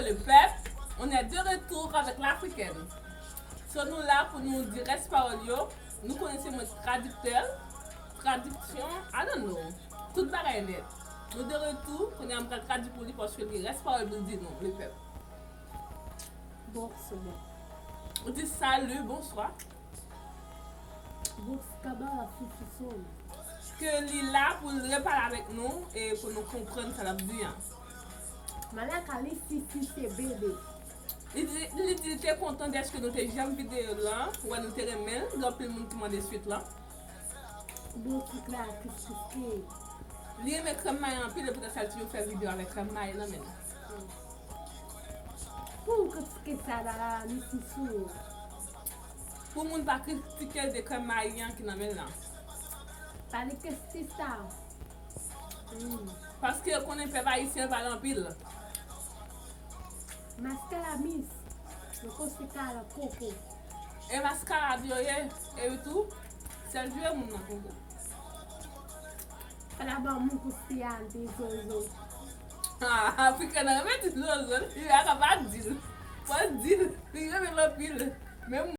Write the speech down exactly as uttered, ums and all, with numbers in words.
Le pèp, on est de retour avec l'africaine. So nou la pou nou di rès pawòl yo. Nou konnen se mwen tradiktè, tradiksyon, I don't know. Tout bagay nèt. Nou de retour, kounye a m pral tradui pou li paske li gen rès pawòl pou l di nou, le pèp. Bon, se bon. Ou di salut, bonsoir. Bon, kaba la fifi son. Ke li la pou l repale avèk nou e pou nou konprann sa l ap di an. Malaka li si si se bebe. Li di, li di li te kontan dèske nou te janm videyo lan, wè nou te renmen l, gen anpil moun ki mande swit lan. Bon, tout la, kis kis ki. Li renmen krèm mayi anpil, e poutèt sa l toujou fè videyo avèk krèm mayi nan men l. Pou kritike sa la, la, misye sou. Pou moun pa kritike l de krèm mayi an ki nan men l lan. Pale kestisa. Hmm. Paske yo konnen pèp ayisyen pale anpil. Maskara mis. Yo konsi kala koko. E maskarad yo ye, epi tou, sèl jwe moun nan koko. Fè la ban moun kousi a, l te zozo. Ah, Afriken nan renmen di zozo, li a ka pa di l. Fò l di l, li renmen l anpil. Menm